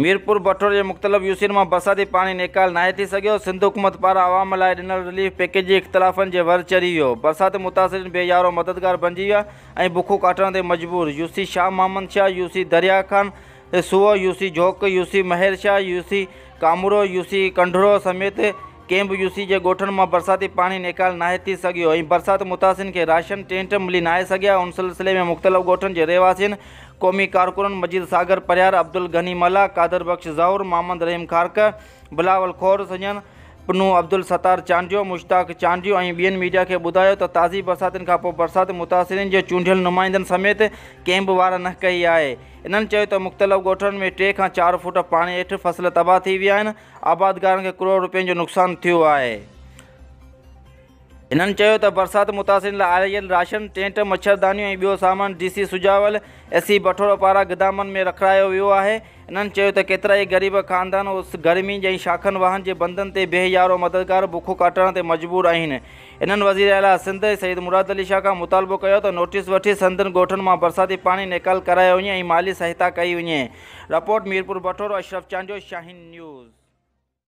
ميرپور بٺورو جي مختلف يوسين مان برساتي پاڻي نيڪال ناهي ٿي سگهيو، سنڌ حڪومت پاران عوام لاء ڏنل رليف پيڪيج جي اختلافن جي ور چڙهي ويو، برسات متاثرين بي يارو مددگار بنجي ويا ۽ بکون ڪاٽڻ تي مجبور، UC Shah Muhammad Shah, UC Darya Khan Soho, UC Jhok, UC Mehar Shah, UC Kamoro, UC Kandhro سميت ڪنهن به يوسي جي ڳوٺن مان برساتي پاڻي نيڪال ناهي ٿي سگهيو ۽ برسات متاثرين کي راشن، ٽينٽ ملي ناهي سگهيا، ان سلسلي ۾ مختلف ڳوٺن جي رهواسين، قومي ڪارڪنن مجيد ساگر پرهيار، عبدالغني ملاح، قادر بخش زهور، محمد رحيم کارڪ، بلاول کوڙ، سڄڻ پنو، عبدالستار چانڊيو، مشتاق چانڊيو ۽ ٻين ميڊيا کي ٻڌايو ته تازي برساتن کانپوء برسات متاثرين جي چونڊيل نمائندن سميت ڪنهن به وار نه ڪئي آهي. انهن چيو ته مختلف ڳوٺن ۾ ٽي کان چار فوٽ پاڻي هيٺ فصل تباهه ٿي ويا آهن، آبادگارن کي ڪروڙ روپين جو نقصان ٿيو آهي. هنن چيو ته برسات متاثرين لاء آيل راشن، ٽينٽ، مڇردانيون ۽ ٻيو سامان D C Sujawal, S C Bathoro پاران گدامن ۾ رکرايو ويو آهي. هنن چيو ته ڪيترائي غريب خاندان اس گرمي ۽ شاخن واهن جي بندن تي بي يارو مددگار بکون ڪاٽڻ تي مجبور آهن. هنن وزير اعليٰ سنڌ سيد مراد علي شاهه کان مطالبو ڪيو ته نوٽيس وٺي سندن ڳوٺن مان برساتي پاڻي نيڪال ڪرايو وڃي ۽ مالي سهائتا ڪئي وڃي. Report, Mirpur Bathoro, Ashraf Chandio, Shaheen news.